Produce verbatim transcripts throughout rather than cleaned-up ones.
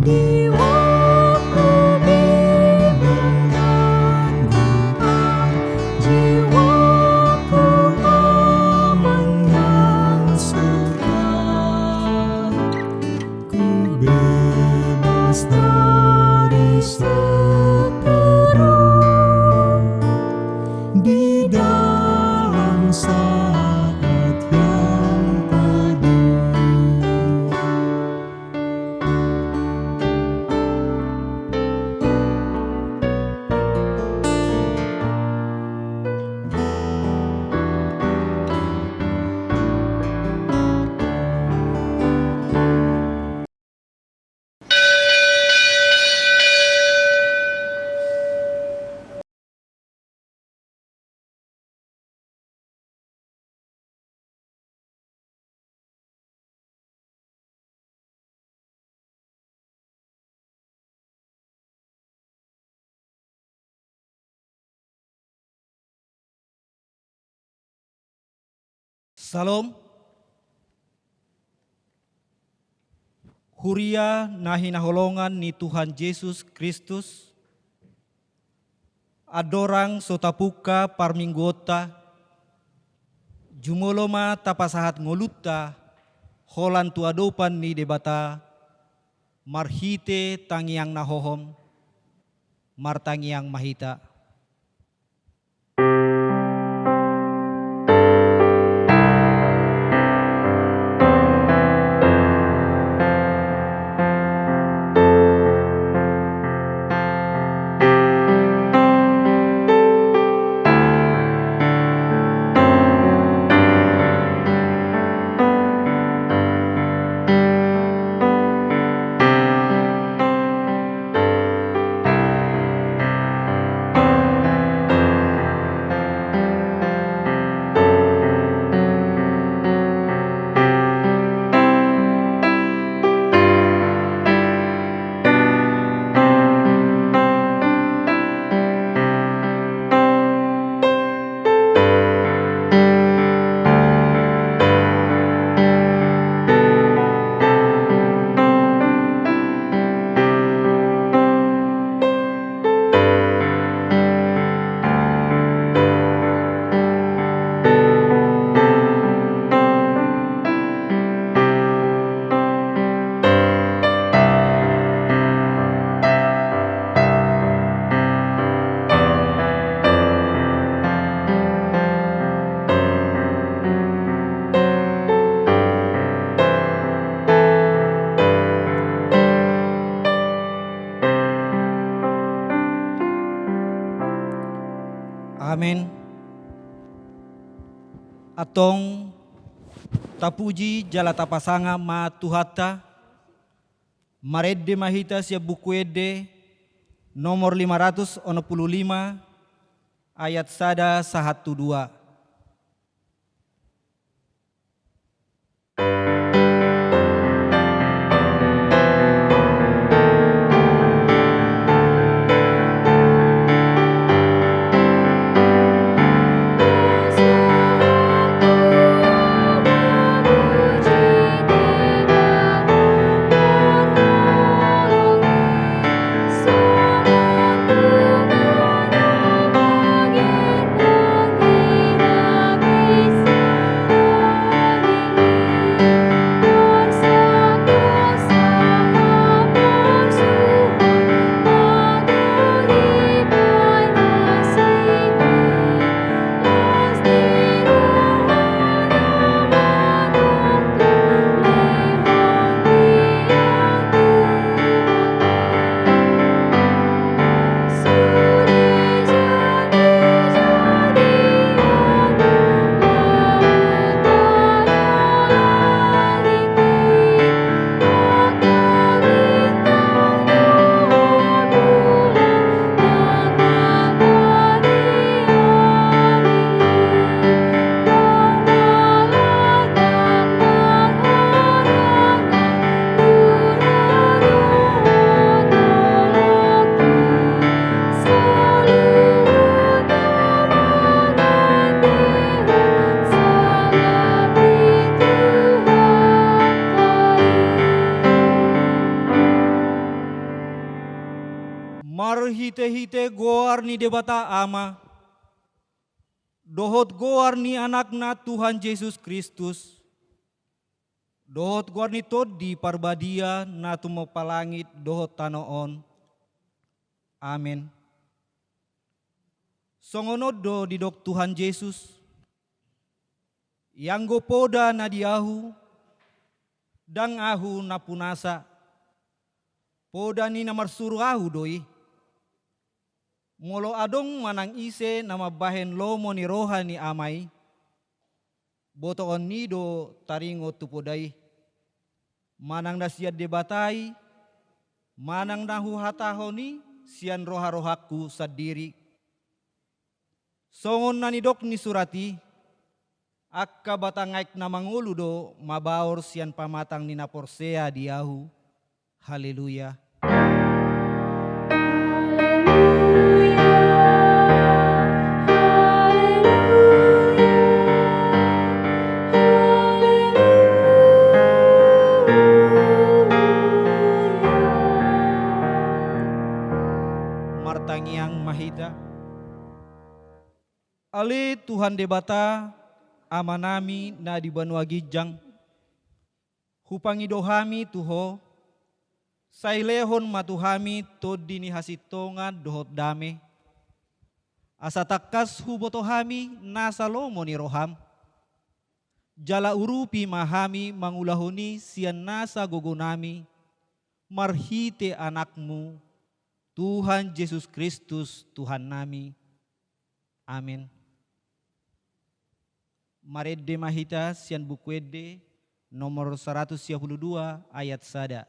Jiwaku be mengganggu, jiwaku mengganggu. Ku bebas dari separuh di dalam saat yang teduh. Syalom. Huria na hinaholongan ni Tuhan Jesus Kristus, andorang so tapungka parmingguonta, jumolo ma tapasahat ngolunta holan tu adopan ni Debata, marhite tangiang na hohom. Martangiang ma hita. Amen. Antong tapuji jala tapasangap ma Tuhanta. Marende ma hita sian Buku Ende nomor lima ratus onom pulu lima, ayat sada sahat tu dua. Marhite-hite goar ni Debata Ama, dohot goar ni Anakna Tuhan Jesus Kristus, dohot goar ni Tondi Parbadia na tumompa langit dohot tano on. Amen. Songon on do didok Tuhan Jesus: Ianggo poda na di Ahu, ndang Ahu nampunasa, poda ni na marsuru Ahu do i. Molo adong manang ise na mambahen lomo ni roha ni Ama i, botoon ni do taringot tu poda i. Manang na sian Debata i, manang na huhatahon i sian roha-rohangku sandiri. Songon na nidok ni surat i: Angka batang aek na mangolu do mabaor sian pamatang ni na porsea di Ahu. Haleluya. Martangiang ma hita. Ale Tuhan Debata, Amanami na di banua ginjang, hupangido hami tu Ho, sai lehon ma tu hami tondi ni hasintongan dohot dame, asa tangkas huboto hami nasa lomo ni roham. Jala urupi ma hami mangulahon i sian nasa gogonami, marhite Anakmu, Tuhan Jesus Kristus, Tuhannami. Amen. Marende ma hita sian Buku Ende nomor saratus sia pulu dua, ayat sada.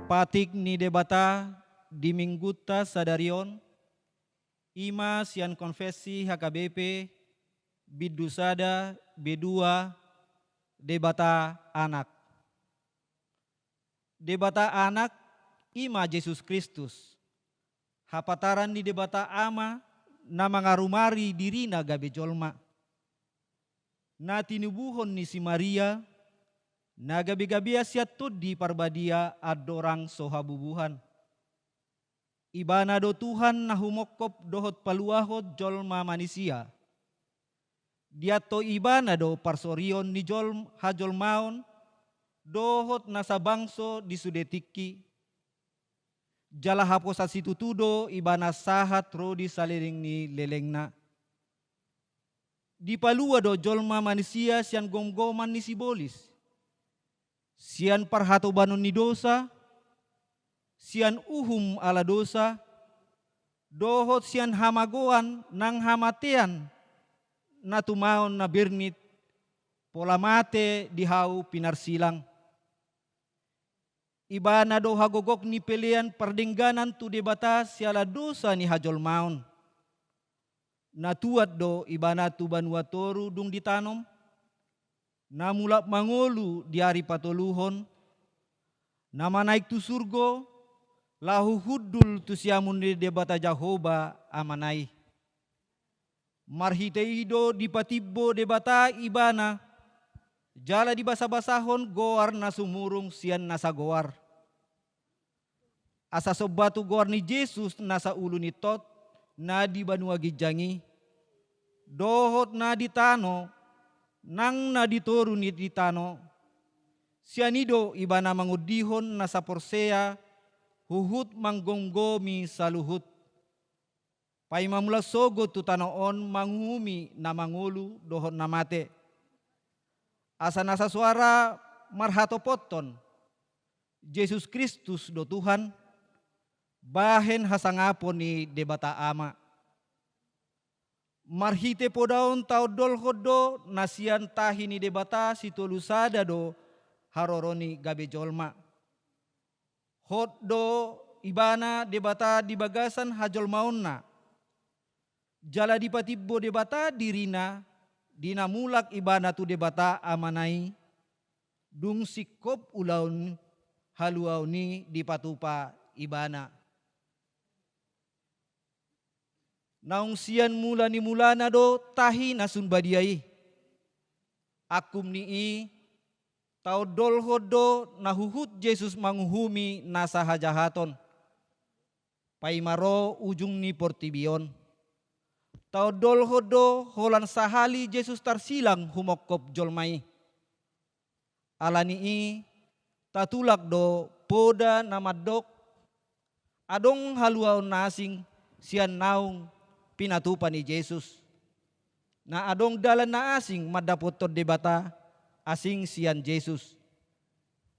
Patik ni Debata di Minggunta sadari on, i ma sian Konfesi H K B P, bindu sada, B dua, Debata Anak. Debata Anak, i ma Jesus Kristus, hapataran ni Debata Ama na mangarumari diriNa gabe jolma, na tinubuhon ni si Maria, na gabe-gabean sian Tondi Parbadia andorang so habubuhan. Ibana do Tuhan na humongkop dohot paluahon jolma manisia. Dianto Ibana do parsorion ni jol-, hajolmaon dohot nasa bangso di sude tingki. Jala haposan situtu do Ibana sahat ro di saleleng ni lelengna. Dipalua do jolma manisia sian gomgoman ni sibolis, sian parhatobanon ni dosa, sian uhum ala dosa, dohot sian hamagoan nang hamatean na tumaon na bernit, pola mate di hau pinarsilang. Ibana do hagogok ni pelean pardengganan tu Debata siala dosa ni hajolmaon. Na tuat do Ibana tu banua toru dung ditanom, na mulak mangolu di ari patoluhon, na manaek tu surgo, laho hundul tu siamun ni Debata Jahowa Amana i. Marhite i do dipatimbo Debata Ibana, jala dibasabasahon goar na sumurung sian nasa goar. Asa somba tu goar ni Jesus nasa ulu ni tot na di banua ginjang i, dohot na di tano, nang na di toru ni di tano. Sian i do Ibana mangondihon nasa porsea huhut manggomgomi saluhut. Paima mulak sogot tu tano on manguhumi na mangolu dohot na mate. Asa nasa soara marhatopothon, Jesus Kristus do Tuhan, bahen hasangapon ni Debata Ama. Marhite poda on taondolhon do na sian tahi ni Debata sitolu sada do haroro ni gabe jolma. Hot do ibana Debata di bagasan hajolmaonna. Jala dipatimbo Debata dirina, di na mulak ibana tu Debata Amana i, dung singkop ulaon haluaon i dipatupa ibana. Naung sian mula ni mulana do tahi na sun badia i. Angkup ni i, taondolhon do na huhut Jesus manguhumi nasa hajahaton. Paima ro ujung ni portibi on. Taondolhon do holan sahali Jesus tarsilang humongkop jolma i. Ala ni i, tatulak do poda na mandok, adong haluaon na asing sian naung pinatupa ni Jesus. Na adong dalan na asing mandapothon Debata asing sian Jesus.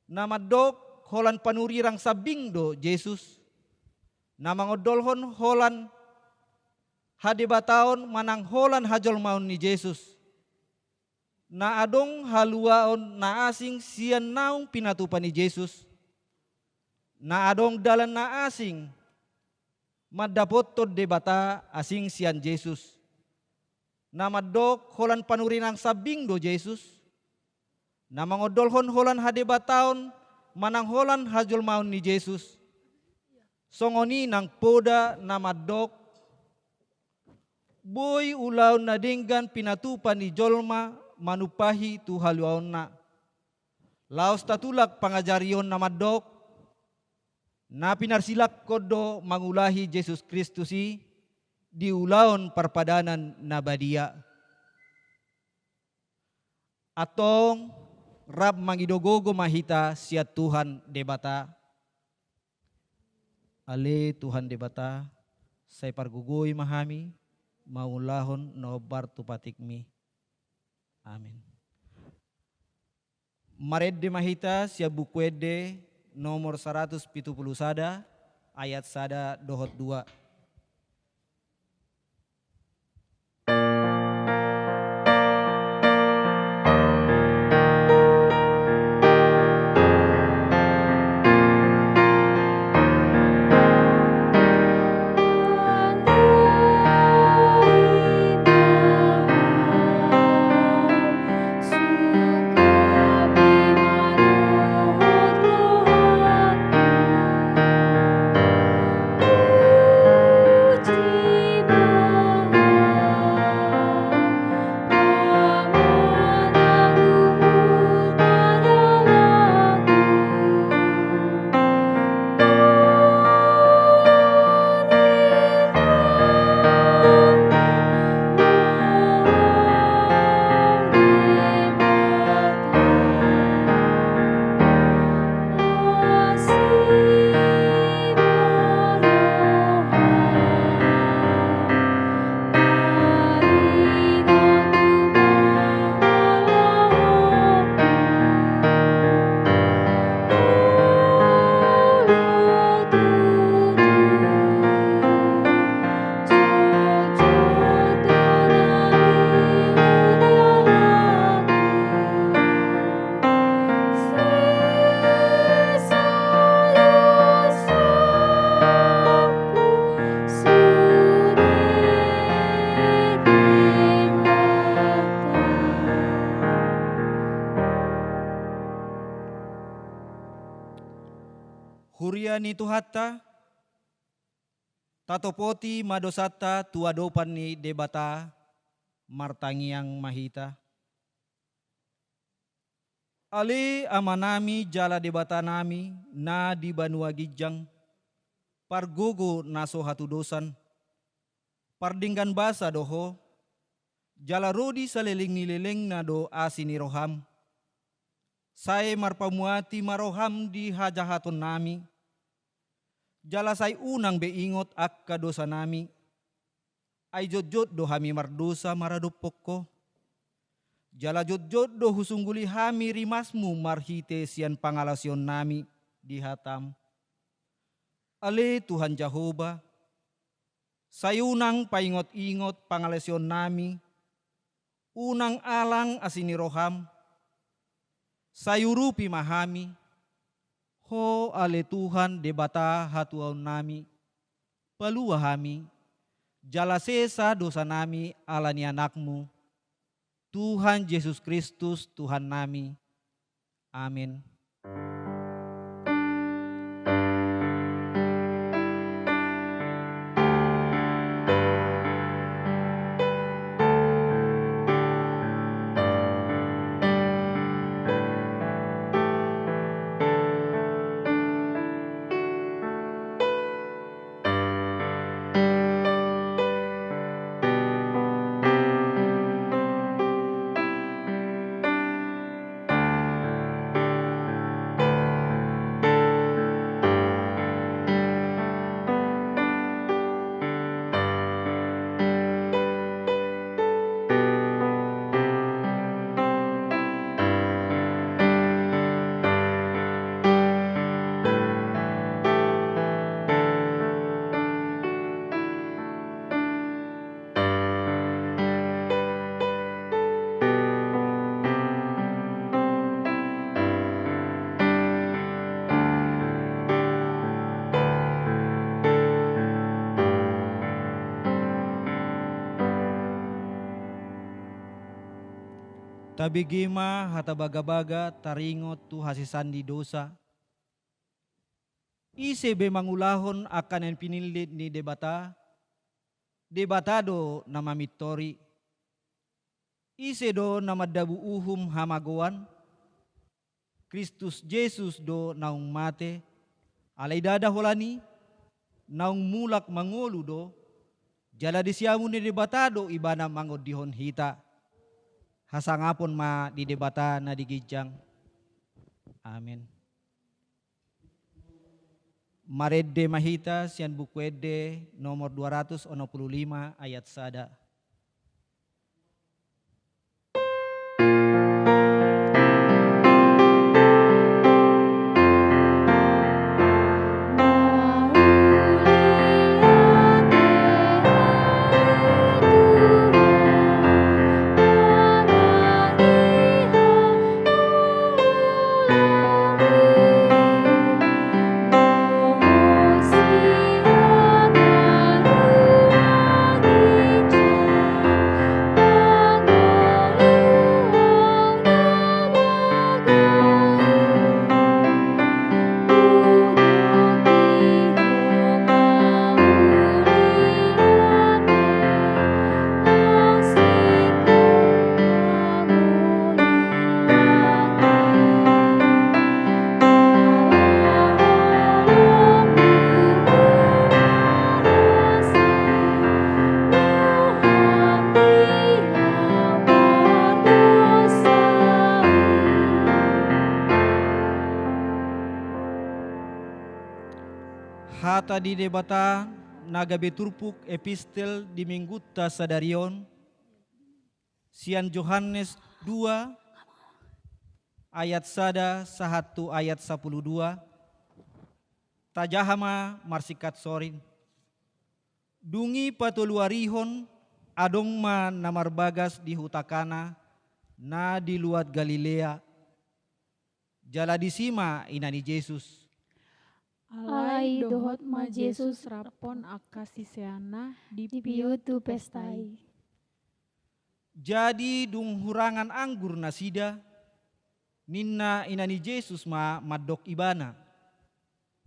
Na mandok holan panurirang sambing do Jesus. Na mangondolhon holan hadebataon manang holan hajolmaon ni Jesus. Na adong haluaon na asing sian naung pinatupa ni Jesus. Na adong dalan na asing mandapothon Debata asing sian Jesus. Na mandok holan panurirang sambing do Jesus. Na mangondolhon holan hadebataon manang holan hajolmaon ni Jesus. Songon i nang poda na mandok, boi ulaon na denggan pinatupa ni jolma manumpahi tu haluaonna. Laos tatulak pangajarion na mandok, na pinarsilangkon do mangulahi Jesus Kristus i di ulaon parpadanan na badia. Antong, rap mangido gogo ma hita sian Tuhan Debata. Ale Tuhan Debata, sai pargogoi ma hami mangulahon na hombar tu patikmi. Amin. Marende ma hita sian Buku Ende nomor saratus pitu pulu sada, ayat sada dohot dua. Huria ni Tuhanta, tatopoti ma dosanta tu adopan ni Debata, martangiang ma hita. Ale Amanami jala Debatanami na di banua ginjang, pargogo na so hatudosan, pardenggan basa do Ho, jala ro di saleleng ni lelengna do asi ni roham. Sai marpamuati ma roham di hajahatonnami, jala sai unang be ingot angka dosanami. Ai jotjot do hami mardosa maradophon Ho, jala jotjot do husungguli hami rimasmu marhite sian pangalaosionnami di hatam. Ale Tuhan Jahowa, Sai unang paingot-ingot pangalaosionnami, unang alang asi ni roham, sai urupi ma hami, Ho ale Tuhan Debata hatuaonnami, palua hami, jala sesa dosanami ala ni Anakmu, Tuhan Jesus Kristus Tuhannami. Amin. Tabege ma hata bagabaga taringot tu hasesaan ni dosa. Ise be mangulahon angka na pinillit ni Debata? Debata do na mamintori. Ise do na mandabu uhum hamagoan? Kristus Jesus do naung mate, alai ndada holan i, naung mulak mangolu do, jala di siamun ni Debata do Ibana mangondihon hita. Hasangapon ma di Debata na di ginjang. Amin. Marende ma hita sian Buku Ende nomor dua ratus onom pulu lima ayat sada. Hata ni Debata na gabe turpuk epistel di Minggunta sadari on, sian Johannes dua ayat sada sahat tu ayat sapulu dua. Tajaha ma marsingkat sorin. Dung i patoluarihon, adong ma na marbagas di huta Kana na di luat Galilea. Jala disi ma ina ni Jesus. Alai dohot ma Jesus raphon angka siseanna, dipiu tu pesta i. Jadi dung hurangan anggur nasida, ninna ina ni Jesus ma mandok ibana,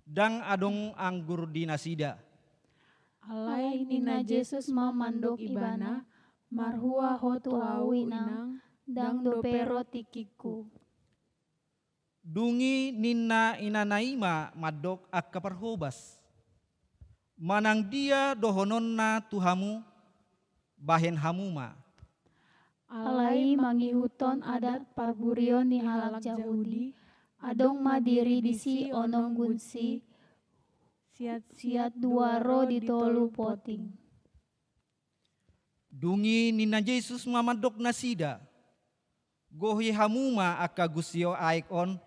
ndang adong anggur di nasida. Alai ninna Jesus ma mandok ibana, marhua ho tu ahu, inang, ndang dope ro tingkingku. Dung i ninna inana i ma mandok angka parhobas, manang dia dohononna tu hamu, bahen hamu ma. Alai mangihuthon adat parburion ni halak Jahudi, adong ma diri disi onom gunsi, siat-siat dua ro di tolu poting. Dung i ninna Jesus ma mandok nasida, gohi hamu ma angka gunsi aek on,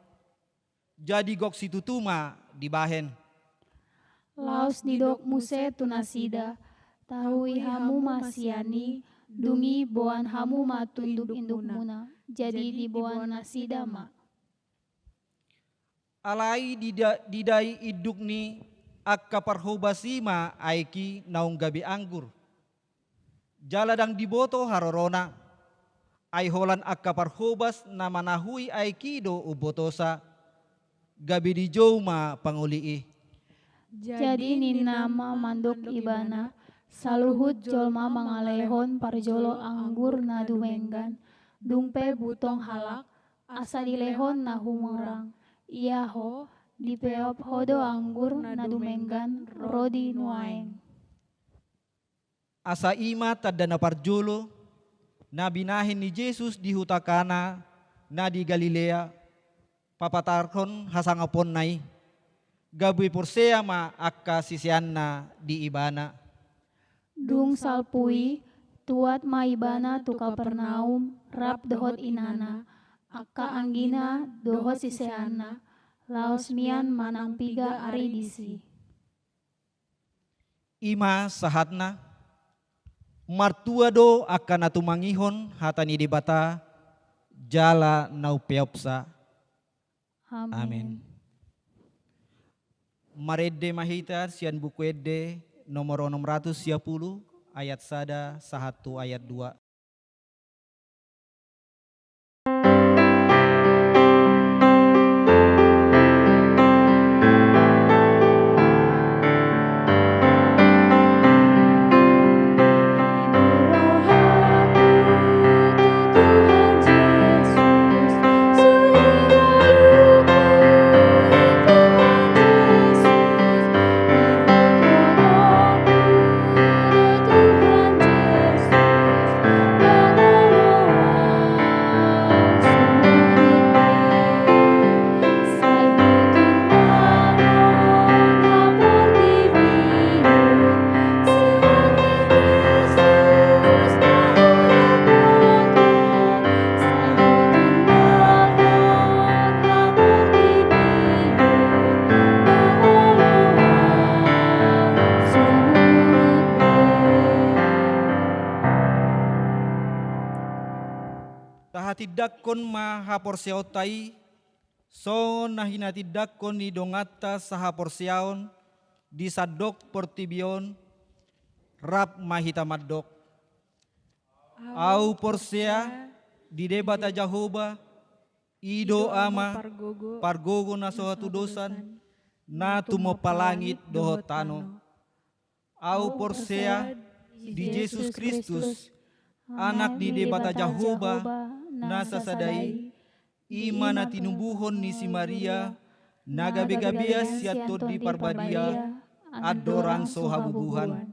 jadi gok situtu ma dibahen. Laos didok muse tu nasida, Tahui hamu ma sian i, dung i boan hamu ma tunduk indukmuna, jadi diboan nasida ma. Alai dida-, didai induk ni angka parhobas i ma aek i naung gabe anggur. Jala ndang diboto harorona, ai holan angka parhobas na manahui aek i do umbotosa, gabe dijou ma pangoli i. Jadi ninna ma mandok ibana, saluhut jolma mangalehon parjolo anggur na dumenggan, dung pe butong halak, asa dilehon na humurang. Ia ho, dipeop ho do anggur na dumenggan ro di nuaeng. Asa i ma tanda na parjolo, na binahen ni Jesus di huta Kana, na di Galilea, papatarhon hasangaponna i, gabe porsea ma angka siseanna di ibana. Dung salpu i, tuat ma ibana tu Kapernaum, rap dohot inana, angka anggina dohot siseanna, laos mian manang piga ari disi. I ma sahatna, martua do angka na tumangihon hata ni Debata, jala na umpeopsa. Amen. Amen. Marende ma hita sian Buku Ende nomor onom ratus sia pulu, ayat sada sahat tu ayat dua. Tahatindangkon ma haporseaonta i, songon na hinatindangkon ni donganta sahaporseaon di sandok portibi on, rap ma hita mandok. Ahu porsea di Debata Jahowa, i do Ama, pargogo na so hatudosan, na tumompa langit dohot tano. Ahu porsea di Jesus Kristus, Anak ni Debata Jahowa na sasada i, i ma na tinubuhon ni si Maria, na gabe-gabean sian Tondi Parbadia, andorang so habubuhan.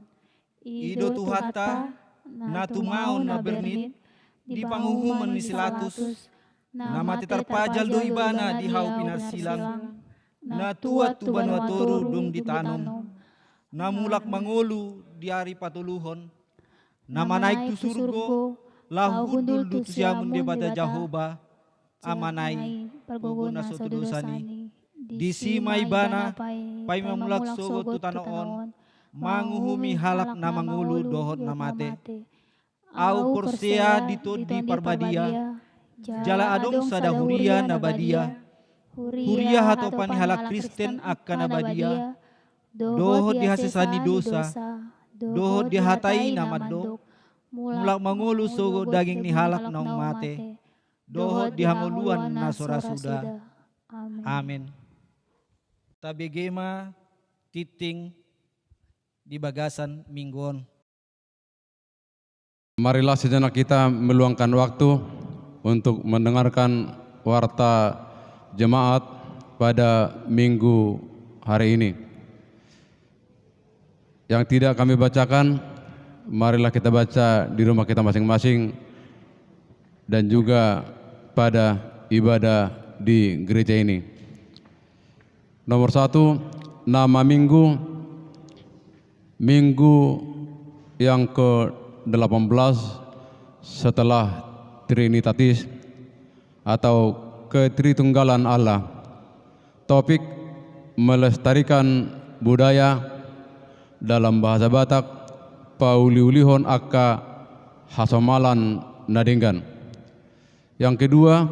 I do Tuhanta, na tumaon na bernit, di panguhuman ni si Pilatus, na mate tarpajal do ibana di hau pinarsilang, na tuat tu banua toru dung ditanom, na mulak mangolu di ari patoluhon, na manaek tu surgo, laho hundul tu siamun Debata Jahowa, Amana i, pargogo na so hatudosan i. Disi ma ibana paima mulak sogot tu tano on, manguhumi halak na mangolu dohot na mate. Ahu porsea di Tondi Parbadia, jala adong sada huria na badia, huria hatopan ni halak Kristen angka na badia, dohot di hasesaan ni dosa, dohot di hata i na mandok, mulak mangolu sogot daging ni halak naung mate, dohot di hangoluan na so ra suda. Amen. Tabege ma tingting di bagasan minggu on. Marilah sejenak kita meluangkan waktu untuk mendengarkan warta jemaat pada minggu hari ini. Yang tidak kami bacakan, marilah kita baca di rumah kita masing-masing dan juga pada ibadah di gereja ini. Nomor satu, nama minggu, minggu yang ke delapan belas setelah Trinitatis atau Ketritunggalan Allah. Topik, melestarikan budaya dalam bahasa Batak, pauliulihon angka hasomalan na denggan. Yang kedua,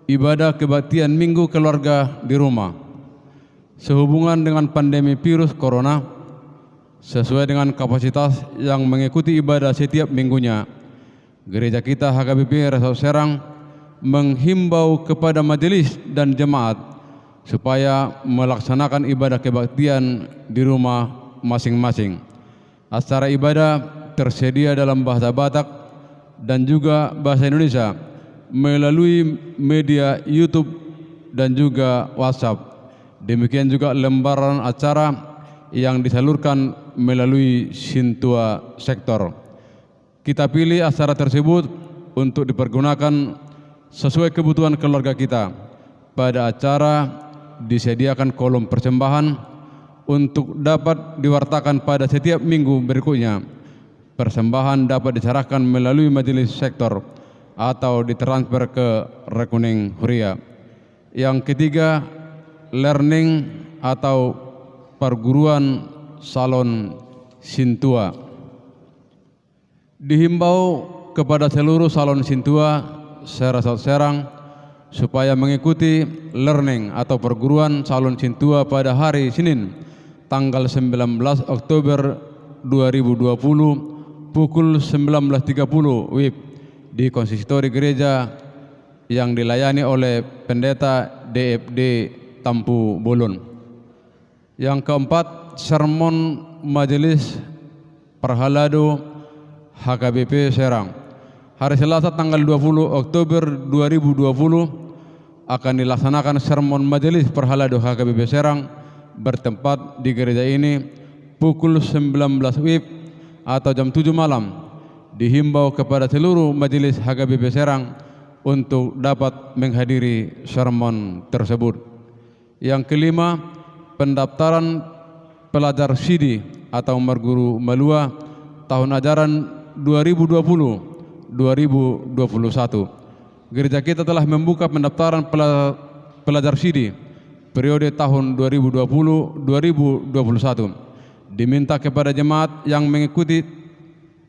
ibadah kebaktian Minggu Keluarga di rumah. Sehubungan dengan pandemi virus corona, sesuai dengan kapasitas yang mengikuti ibadah setiap minggunya, Gereja kita H K B P Resort Serang menghimbau kepada majelis dan jemaat supaya melaksanakan ibadah kebaktian di rumah masing-masing. Acara ibadah tersedia dalam bahasa Batak dan juga bahasa Indonesia melalui media YouTube dan juga WhatsApp. Demikian juga lembaran acara yang disalurkan melalui Sintua Sektor. Kita pilih acara tersebut untuk dipergunakan sesuai kebutuhan keluarga kita. Pada acara disediakan kolom persembahan untuk dapat diwartakan pada setiap minggu berikutnya. Persembahan dapat diserahkan melalui majelis sektor atau ditransfer ke rekening huria. Yang ketiga, learning atau perguruan salon sintua. Dihimbau kepada seluruh salon sintua se-Resort Serang supaya mengikuti learning atau perguruan salon sintua pada hari Senin, tanggal sembilan belas Oktober dua ribu dua puluh, pukul sembilan belas tiga puluh W I B, di konsistori gereja yang dilayani oleh Pendeta D F D Tampubolon. Yang keempat, sermon Majelis Parhalado H K B P Serang. Hari Selasa, tanggal dua puluh Oktober dua ribu dua puluh, akan dilaksanakan sermon Majelis Parhalado H K B P Serang bertempat di gereja ini pukul sembilan belas W I B atau jam tujuh malam. Dihimbau kepada seluruh majelis H K B P Serang untuk dapat menghadiri sermon tersebut. Yang kelima, pendaftaran pelajar sidi atau marguru malua tahun ajaran dua ribu dua puluh, dua ribu dua puluh satu. Gereja kita telah membuka pendaftaran pela-, pelajar sidi periode tahun dua ribu dua puluh, dua ribu dua puluh satu. Diminta kepada jemaat yang mengikuti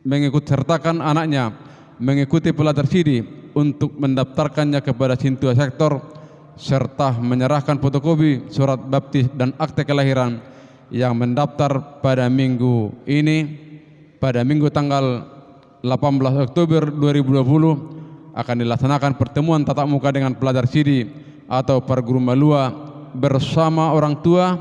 mengikut sertakan anaknya mengikuti pelajar sidi untuk mendaftarkannya kepada Sintua Sektor serta menyerahkan fotokopi surat baptis dan akte kelahiran yang mendaftar pada minggu ini, pada minggu tanggal delapan belas Oktober dua ribu dua puluh, akan dilaksanakan pertemuan tatap muka dengan pelajar sidi atau parguru malua bersama orang tua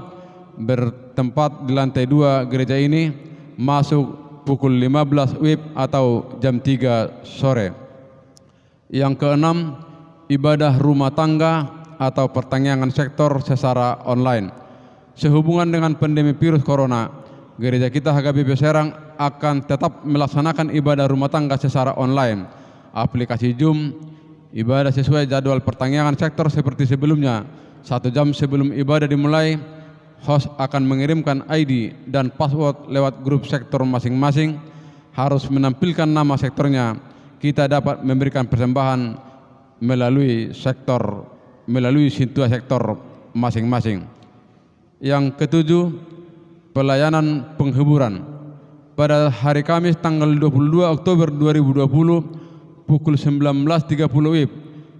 bertempat di lantai dua gereja ini, masuk pukul lima belas W I B atau jam tiga sore. Yang keenam, ibadah rumah tangga atau pertangiangan sektor secara online. Sehubungan dengan pandemi virus corona, gereja kita H K B P Serang akan tetap melaksanakan ibadah rumah tangga secara online. Aplikasi Zoom, ibadah sesuai jadwal pertangiangan sektor seperti sebelumnya. Satu jam sebelum ibadah dimulai, host akan mengirimkan I D dan password lewat grup sektor masing-masing, harus menampilkan nama sektornya. Kita dapat memberikan persembahan melalui sektor, melalui Sintua Sektor masing-masing. Yang ketujuh, pelayanan penghiburan. Pada hari Kamis tanggal dua puluh dua Oktober dua ribu dua puluh, pukul sembilan belas tiga puluh W I B,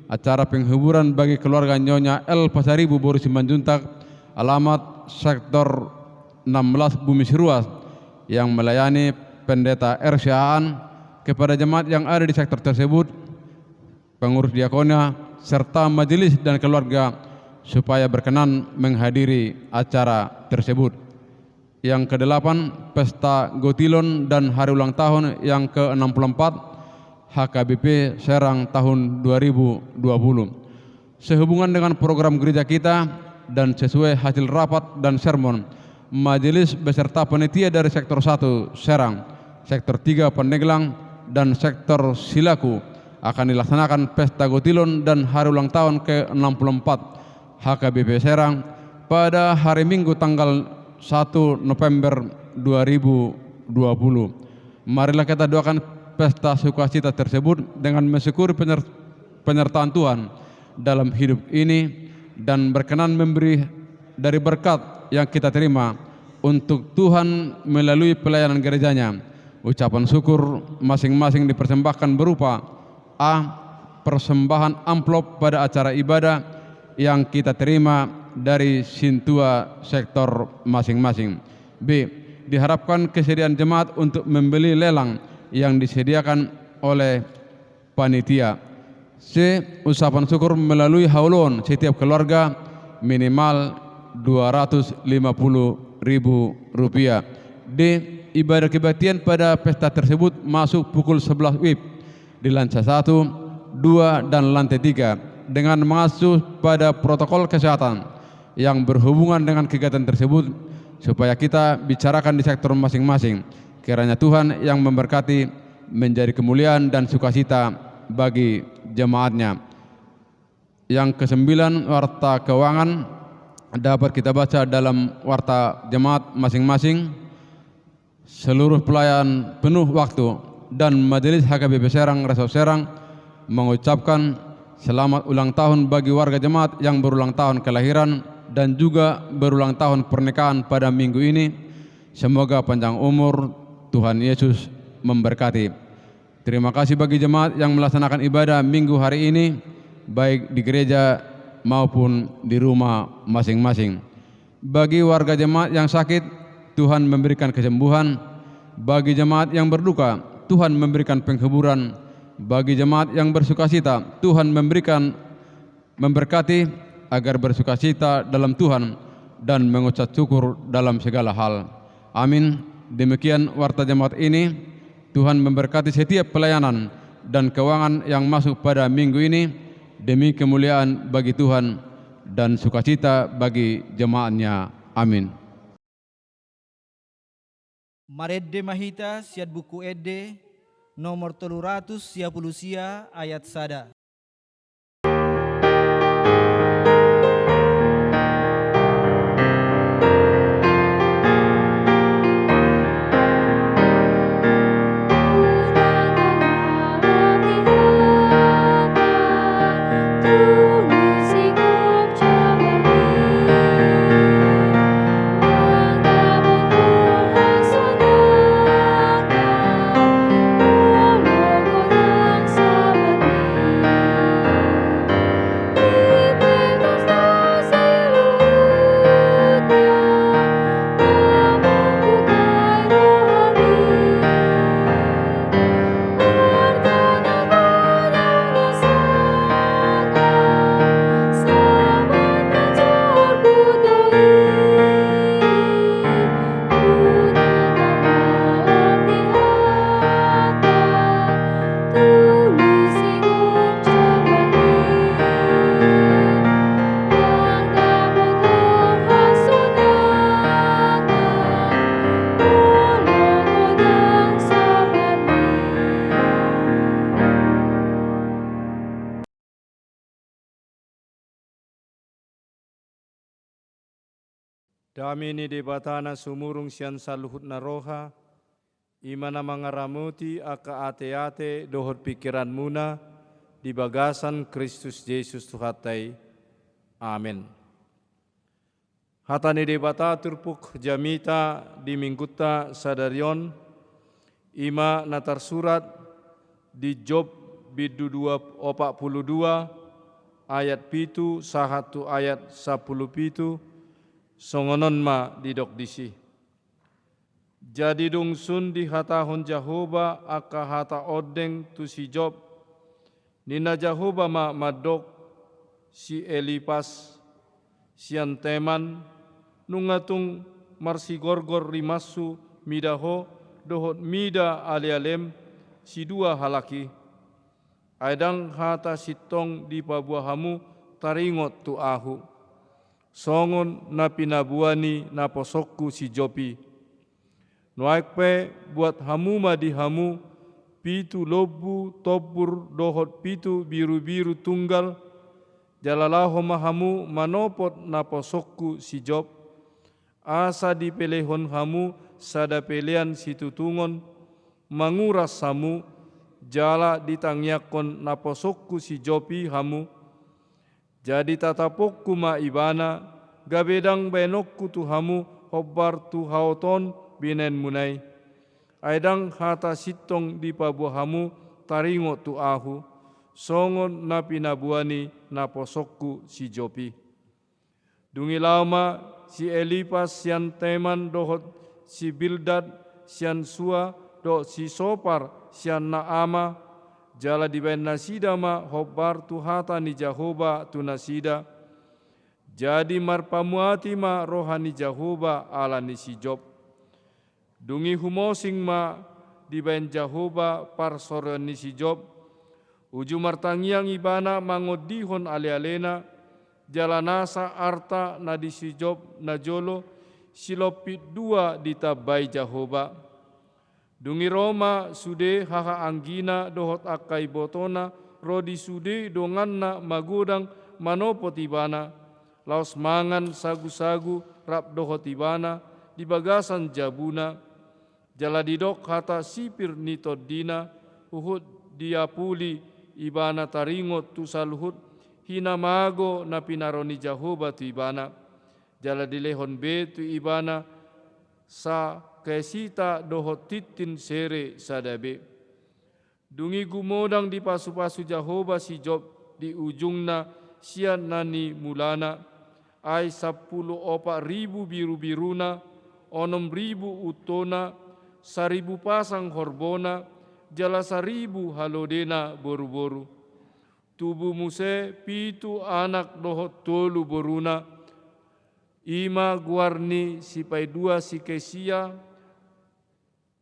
acara penghiburan bagi keluarga Nyonya L Pasaribu, Boru Simanjuntak, alamat Sektor enam belas Bumi Siruas, yang melayani Pendeta R C Aan. Kepada jemaat yang ada di sektor tersebut, pengurus diakonia, serta majelis dan keluarga supaya berkenan menghadiri acara tersebut. Yang kedelapan, pesta Gotilon dan hari ulang tahun yang ke enam puluh empat H K B P Serang tahun dua ribu dua puluh. Sehubungan dengan program gereja kita dan sesuai hasil rapat dan sermon, majelis beserta panitia dari Sektor satu Serang, Sektor tiga Pandeglang, dan Sektor Silaku akan dilaksanakan pesta Gotilon dan hari ulang tahun ke enam puluh empat H K B P Serang pada hari Minggu tanggal satu November dua ribu dua puluh. Marilah kita doakan pesta sukacita tersebut dengan mensyukuri penyer-, penyertaan Tuhan dalam hidup ini dan berkenan memberi dari berkat yang kita terima untuk Tuhan melalui pelayanan gereja-Nya. Ucapan syukur masing-masing dipersembahkan berupa: A. Persembahan amplop pada acara ibadah yang kita terima dari sintua sektor masing-masing. B. Diharapkan kesediaan jemaat untuk membeli lelang yang disediakan oleh panitia. C. Ucapan syukur melalui haulon setiap keluarga minimal dua ratus lima puluh ribu rupiah. D. Ibadah kebaktian pada pesta tersebut masuk pukul sebelas wib di lantai satu, dua, dan lantai tiga, dengan mengacu pada protokol kesehatan yang berhubungan dengan kegiatan tersebut, supaya kita bicarakan di sektor masing-masing. Kiranya Tuhan yang memberkati, menjadi kemuliaan dan sukacita bagi jemaatnya. Yang kesembilan, warta keuangan dapat kita baca dalam warta jemaat masing-masing. Seluruh pelayan penuh waktu dan Majelis H K B P Serang, Resort Serang, mengucapkan selamat ulang tahun bagi warga jemaat yang berulang tahun kelahiran dan juga berulang tahun pernikahan pada minggu ini. Semoga panjang umur, Tuhan Yesus memberkati. Terima kasih bagi jemaat yang melaksanakan ibadah minggu hari ini, baik di gereja maupun di rumah masing-masing. Bagi warga jemaat yang sakit, Tuhan memberikan kesembuhan. Bagi jemaat yang berduka, Tuhan memberikan penghiburan. Bagi jemaat yang bersukacita, Tuhan memberikan, memberkati agar bersukacita dalam Tuhan dan mengucap syukur dalam segala hal. Amin. Demikian warta jemaat ini. Tuhan memberkati setiap pelayanan dan keuangan yang masuk pada minggu ini demi kemuliaan bagi Tuhan dan sukacita bagi jemaatnya. Amin. Marende ma hita sian Buku Ende nomor tolu ratus sia pulu sia, ayat sada. Dame ni Debata na sumurung sian saluhut na roha, i ma na mangaramoti angka ateate dohot pingkiranmuna di bagasan Kristus Jesus Tuhanta i. Amen. Hata ni Debata turpuk jamita di minggunta sadari on, i ma na tarsurat di Job bindu dua, opat pulu dua, ayat pitu sahat tu ayat sampulu pitu, songon on ma didok disi. Jadi dung sun dihatahon Jahowa angka hata ondeng tu si Job, ninna Jahowa ma mandok, si Elipas sian Teman, nunga tung marsigorgor rimashu mida ho dohot mida alealem, sidua halak i. Ai ndang hata sintong dipaboa hamu taringot tu ahu, songon na pinaboa ni naposongku si Job i. Nuaeng pe buat hamu ma di hamu pitu lombu tombur dohot pitu birubiru tunggal, jala laho ma hamu manopot naposongku si Job, asa dipelehon hamu sada pelean situtungon, manguras hamu, jala ditangiangkon naposongku si Job i hamu. Jadi tatapongku ma ibana, gabe ndang baenonku tu hamu hombar tu haotoon binaenmuna i. Ai ndang hata sintong dipaboa hamu taringot tu ahu, songon na pinaboa ni naposongku si Job i. Dung i laho ma si Elipas sian Teman dohot si Bildad sian Sua dohot si Sopar sian Naama, jala dibaen nasida ma hombar tu hata ni Jahowa tu nasida. Jadi marpamuati ma roha ni Jahowa ala ni si Job. Dung i humosing ma dibaen Jahowa parsorion ni si Job. Uju martangiang ibana mangondihon alealena, jala nasa arta na di si Job najolo silompit dua ditambai Jahowa. Dung i ro ma sude hahaanggina dohot angka ibotona ro di sude donganna magodang manopot ibana, laos mangan sagusagu rap dohot ibana di bagasan jabuna. Jala didok hata sipir ni tondina, huhut diapuli ibana taringot tu saluhut hinamago na pinaro ni Jahowa tu ibana. Jala dilehon be tu ibana sakesita dohot tintin sere sada be. Dung i gumodang dipasupasu Jahowa si Job di ujungna sian na nimulana, ai sampulu opat ribu birubiruna, onom ribu untona, saribu pasang horbona, jala saribu halodena boruboru. Tubu muse pitu anak dohot tolu boruna, i ma goar ni sipaidua si Kesia,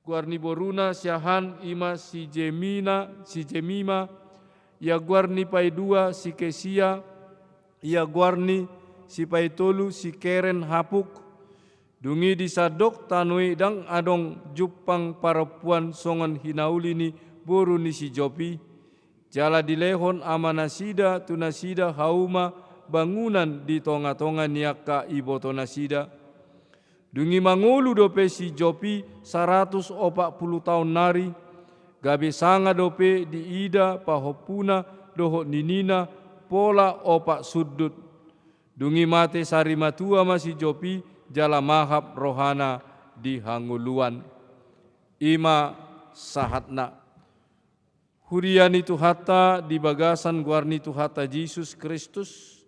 goar ni boruna si Ahan, i ma si Jemina, si Jemima, ia goar ni paidua si Kesia, ia goar ni sipaitolu si Keren Hapuk. Dung i di sandok tano i ndang adong jumpang parompuan songon hinauli ni boru ni si Job i. Jala dilehon amanasida tu nasida hauma bangunan di tongatonga ni angka ibotonasida. Dung i mangolu dope si Job i saratus opat pulu taon nari, gabe sanga dope diida pahompuna dohot ninina pola opat sundut. Dung i mate sari matua ma si Job i jala mahap rohana di hangoluan. I ma sahatna. Huria ni Tuhanta di bagasan goar ni Tuhanta Jesus Kristus,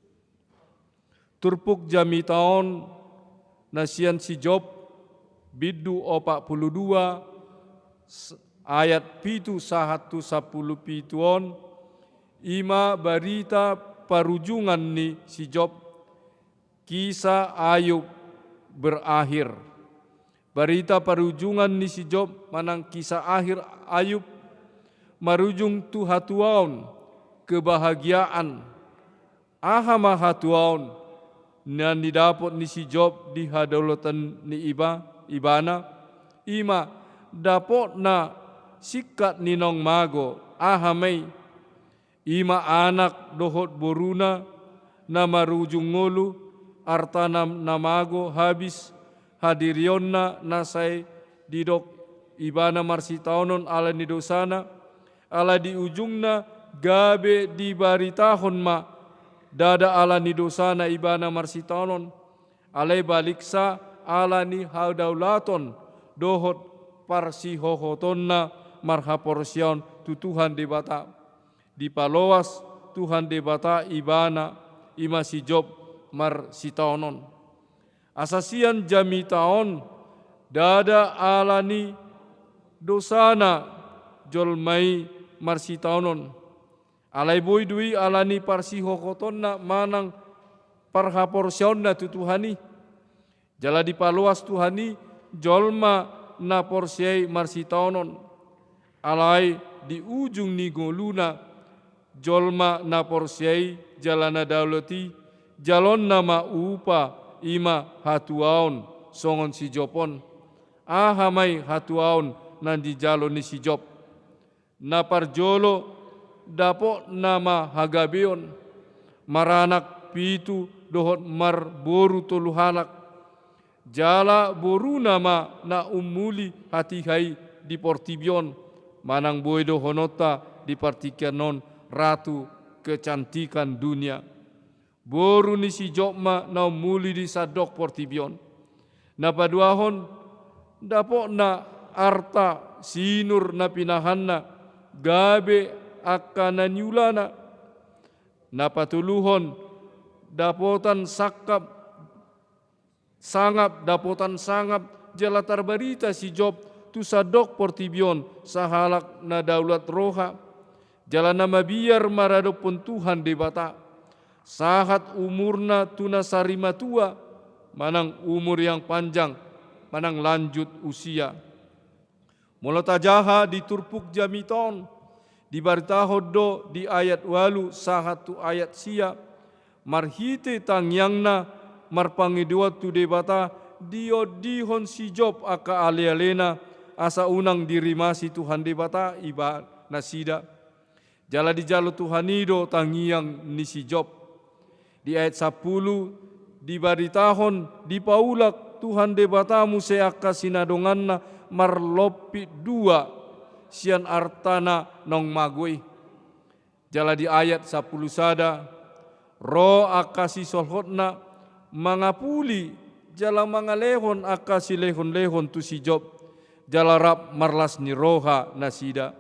turpuk jamita on na sian si Job, bindu opat pulu dua, s-, ayat pitu sahat tu sampulu pitu on, i ma barita parujungan ni si Job, kisah Ayub berakhir. Barita parujungan ni si Job manang kisah akhir Ayub marujung tu hatuaon, kebahagiaan. Aha ma hatuaon na nidapot ni si Job di hadaulaton ni iba, ibana? I ma dapotna singkat ni naung mago. Aha ma i? I ma anak dohot boruna na marujung ngolu, artana na mago habis, hadirionna na sai didok ibana marsitaonon ala ni dosana, ala di ujungna gabe dibaritahon ma, ndada ala ni dosana ibana marsitaonon, alai baliksa ala ni hadaulaton dohot parsihohotonna marhaporseaon tu Tuhan Debata. Dipaloas Tuhan Debata ibana, i ma si Job, marsitaonon. Asa sian jamita on, ndada ala ni dosana jolma i marsitaonon. Alai boi do i ala ni parsihohotonna manang parhaporseaonna tu Tuhan i. Jala dipaloas Tuhan i jolma na porsea i marsitaonon. Alai di ujung ni ngoluna, jolma na porsea i jala na daulat i, jalonna ma upa, i ma hatuaon, songon si Job on. Aha ma i hatuaon na nijalo ni si Job? Na parjolo, dapotna ma hagabeon, maranak pitu dohot marboru tolu halak. Jala boruna ma na ummuli hatiha i di portibi on, manang boi dohononta di partingkian on ratu kecantikan dunia. Boru ni si Job ma na ummuli di sandok portibi on. Na paduahon, dapotna arta sinur na pinahanna, gabe angka na niulana, na patoluhon dapotan sangkap, sangap, dapotan sangap, jala tarbarita si Job tu sandok portibi on sahalak na daulat roha, jala na mabiar maradophon Tuhan Debata, sahat umurna tu na sari matua, manang umur yang panjang, manang lanjut usia. Molo tajaha di turpuk jamita on, dibaritahon do di ayat ualu sahat tu ayat sia, marhite tangiangna marpangidoan tu Debata, diondihon si Job angka alealena, asa unang dirimasi Tuhan Debata iba nasida. Jala dijalo Tuhan i do tangiang ni si Job. Di ayat sampulu, dibaritahon, dipaulak Tuhan Debata muse angka sinadonganna marlompit dua sian artana naung mago i. Jala di ayat sampulu sada, ro angka sisolhotna mangapuli jala mangalehon angka silehonlehon tu si Job, jala rap marlas ni roha nasida.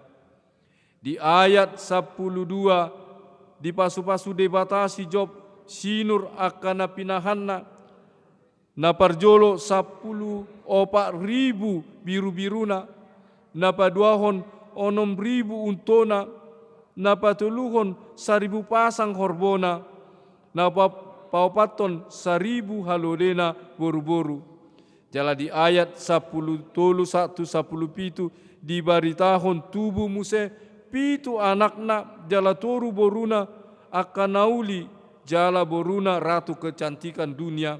Di ayat sampulu dua, dipasupasu Debata si Job sinur angka na pinahanna, na parjolo sampulu opat ribu birubiruna, na paduahon onom ribu untona, na patoluhon saribu pasang horbona, na pa-, paopathon saribu halodena boruboru. Jala di ayat sampulu tolu sahat tu sampulu pitu dibaritahon tubu muse pitu anakna jala toru boruna angka na uli jala boruna ratu kecantikan dunia.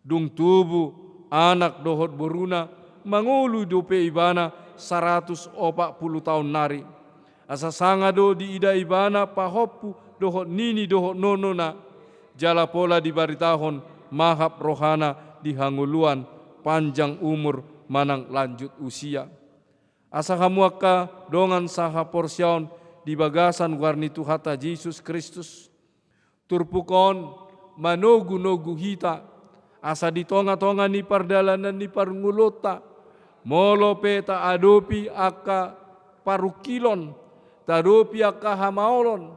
Dung tubu anak dohot boruna, mangolu dope ibana saratus opat pulu taon nari. Asa sanga do diida ibana pahompu dohot nini dohot nonona, jala pola dibaritahon mahap rohana di hangoluan, panjang umur manang lanjut usia. Asa hamu angka dongan sahaporseaon di bagasan goar ni Tuhanta Jesus Kristus, turpuk on manogunogu hita, asa di tongatonga ni pardalanan ni parngoluonta, molo pe taadopi angka parungkilon, taadopi angka hamaolon,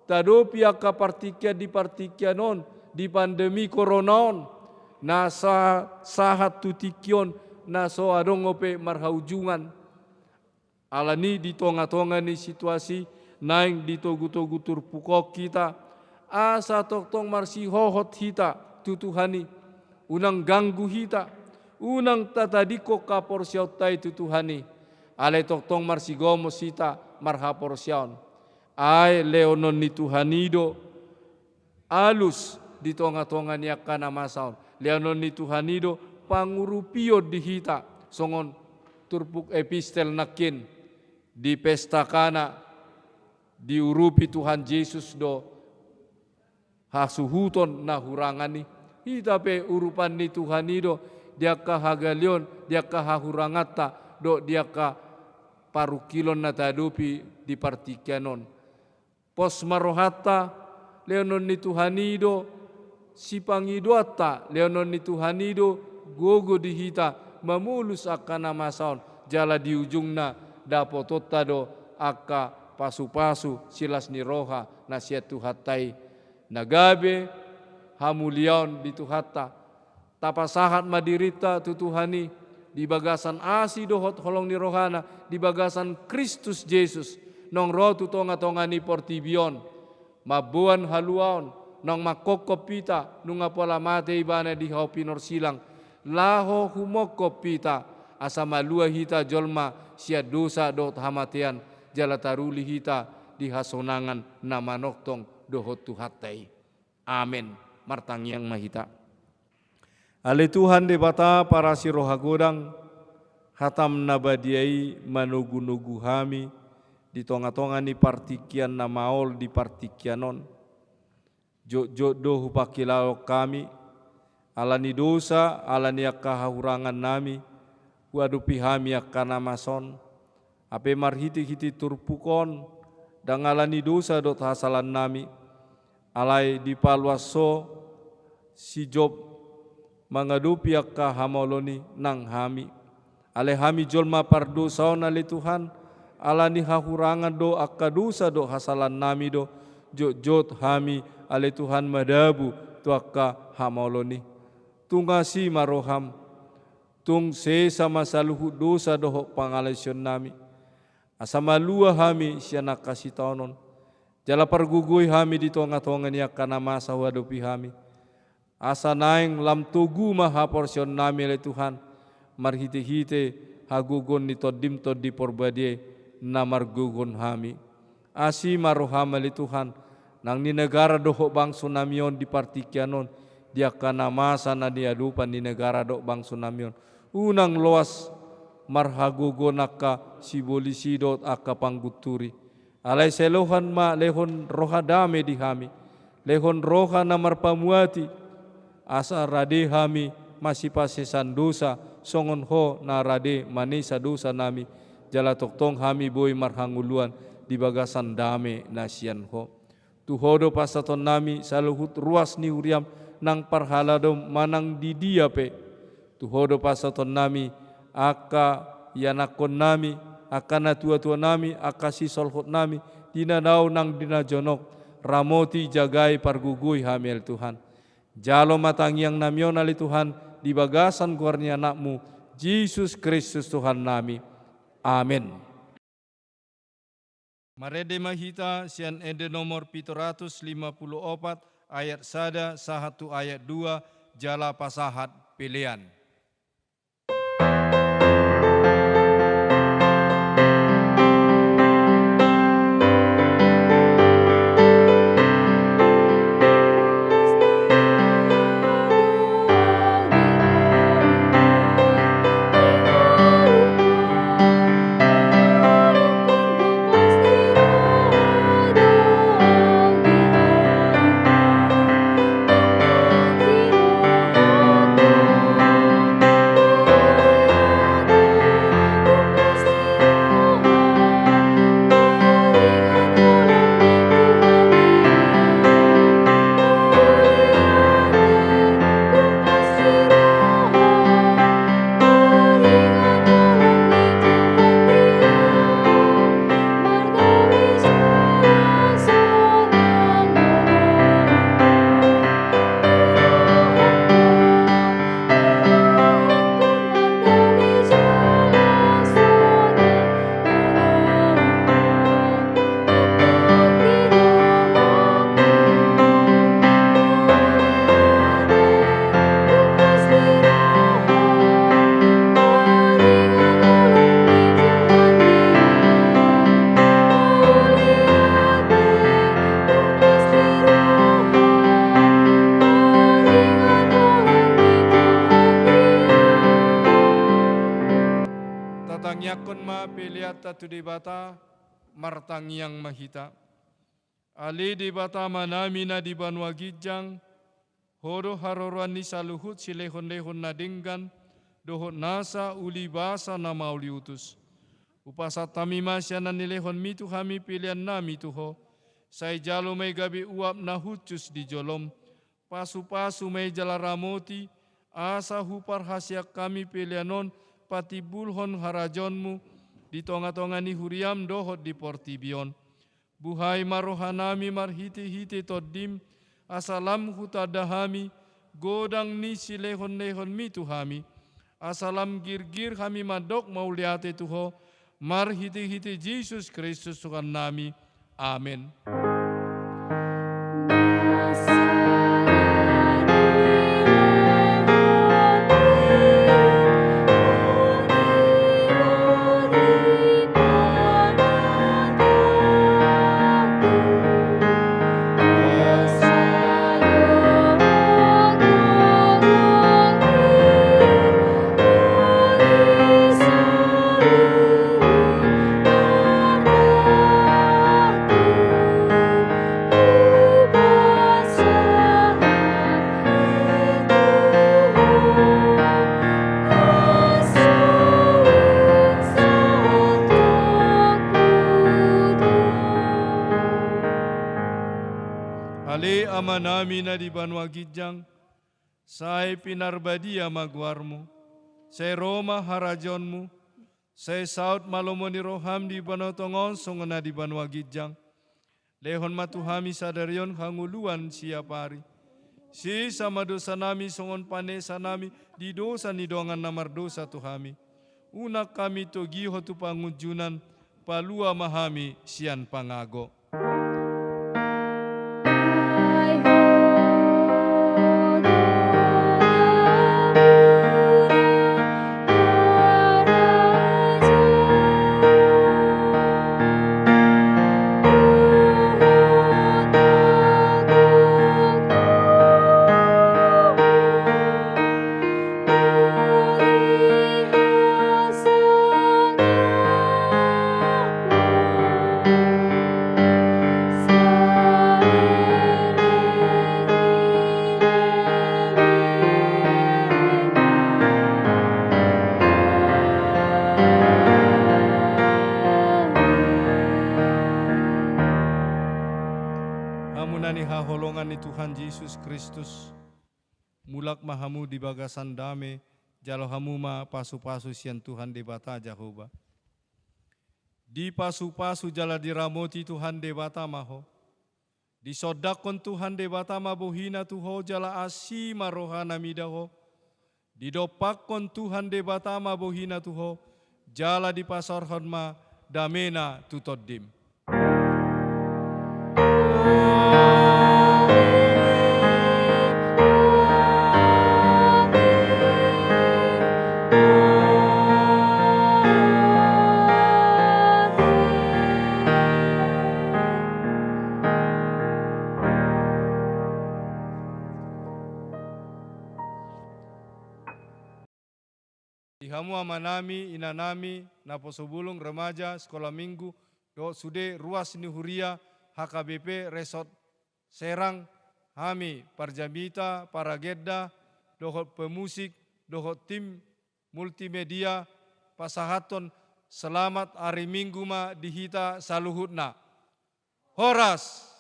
taadopi angka partingkian di partingkian on, di pandemi korona on, na sa-, sahat tu tingki on, na so adong ope marhaujungan. Alani di tongatonga ni situasi naeng ditogutogu turpuk on hita, asa tongtong marsihohot hita tu Tuhan i, unang ganggu hita, unang tatadingkon haporseaonta i tu Tuhan i, alai tongtong marsigomos hita marhaporseaon. Ai lehonon ni Tuhan i do alus di tongatonga ni angka na masa on. Lehonon ni Tuhan i do pangurupion di hita, songon turpuk epistel nangkin di pesta Kana, diurupi Tuhan Jesus do hasuhuton na hurangan i. Hita pe urupan ni Tuhan i do di angka hagaleon, di angka hahuranganta, dohot di angka parungkilon na taadopi di partingkian on. Pos ma rohanta, lehonon ni Tuhan i do sipangidoanta, lehonon ni Tuhan i do gogo di hita mamolus angka na masa on, jala di ujungna dapotonta do angka pasupasu silas ni roha na sian Tuhanta i, na gabe hamuliaon di Tuhanta. Tapasahat ma dirinta tu Tuhan i, di bagasan asi dohot holong ni rohana, di bagasan Kristus Jesus, naung ro tu tongatonga ni portibi on, mamboan haluaon, naung mangkophop hita, nunga pola mate ibana di hau pinorsilang, laho humophop hita, asa malua hita jolma sian dosa dohot hamatean, jala taruli hita di hasonangan na manongtong dohot Tuhanta i. Amen. Martangiang ma hita. Ale Tuhan Debata parasi roha godang, hatam na badia i manogunogu hami di tongatonga ni partingkian na maol di partingkian on. Jotjot do hupangkilahon hami, ala ni dosa, ala ni angka hahurangan nami, huadopi hami angka na masa on. Hape marhitehite turpuk on, ndang ala ni dosa dohot hasalaannami, alai dipaluas Ho si Job mangadopi angka hamaolon i nang hami. Alai hami jolma pardosa on, ale Tuhan, ala ni hahurangan do angka dosa dohot hasalaannami do, jotjot hami, ale Tuhan, madabu tu angka hamaolon i. Tung asi ma roham, tung sesa ma saluhut dosa dohot pangalaosionnami. Asa malua hami sian angka sitaonon. Jala pargogoi hami di tongatonga ni angka na masa huadopi hami. Asa naeng lam togu ma haporseaonnami, ale Tuhan, marhitehite hagogoon ni Tondim Tondi Porbadia i na margogoon hami. Asi ma roham, ale Tuhan, nang di negara dohot bangsonami on di partingkian on, di angka na masa na niadopan ni negara dohot bangsonami on. Unang loas marhagogoon angka sibolis i dohot angka panggunturi. Alai sai lehon ma, lehon roha dame di hami, lehon roha na marpamuati, asa rade hami masipasesan dosa, songon ho na rade manesa dosanami, jala tongtong hami boi marhangoluan di bagasan dame na sian ho. Tu ho do pasahatonnami saluhut ruas ni huriam, nang parhalado manang di dia pe. Tu ho do pasahatonnami angka ianakkonnami, angka natuatuanami, angka sisolhotnami, di na dao nang di na jonok, ramoti, jagai, pargogoi hami, ale Tuhan. Jalo ma tangiangnami on, ale Tuhan, di bagasan goar ni Anakmu, Jesus Kristus Tuhannami. Amen. Marende ma hita sian ende nomor pitu ratus lima pulu opat, ayat sada sahat tu ayat dua, jala pasahat pelean. Tatangiangkon ma peleanta tu Debata. Martangiang ma hita. Ale Debata Amanami na di banua ginjang, Ho do haroroan ni saluhut silehonlehon na denggan dohot nasa ulibasa na mauliutus. Hupasahat hami ma sian na nilehonmi tu hami peleannami tu Ho. Sai jalo ma i gabe uap na hushus di jolom. Pasupasu ma i jala ramoti, asa huparhaseang hami pelean on patimbulhon harajaonmu di tongatonga ni huriam dohot di portibi on. Buhai ma rohanami marhitehite Tondim, asa lam hutanda hami godang ni silehonlehonmi tu hami, asa lam girgir hami mandok mauliate tu Ho, marhitehite Jesus Kristus Tuhannami. Amen. Ale Amanami na di banua ginjang, sai pinarbadia ma goarmu. Sai ro ma harajaonmu. Sai saut ma lomo ni roham di banua tonga on songon na di banua ginjang. Lehon ma tu hami sadari on hangoluan siapari. Sesa ma dosanami songon panesanami di dosa ni dongan na mardosa tu hami. Unang hami togihon tu pangunjunan, palua ma hami sian pangago. Hamu na nihaholongan ni Tuhan Jesus Kristus, mulak ma hamu di bagasan dame, jalo hamu ma pasupasu sian Tuhan Debata Jahowa. Dipasupasu jala diramoti Tuhan Debata ma ho. Disondangkon Tuhan Debata ma bohina tu ho jala asi ma rohana mida ho. Didompakkon Tuhan Debata ma bohina tu ho, jala dipasaorhon ma damena tu tondim. Di hamu amanami, inanami, naposo bulung, remaja, sekolah minggu, dohot sude ruas ni huria H K B P Resort Serang, hami parjamita, paragenda, dohot pemusik, dohot tim multimedia, pasahathon selamat ari Minggu ma di hita saluhutna. Horas!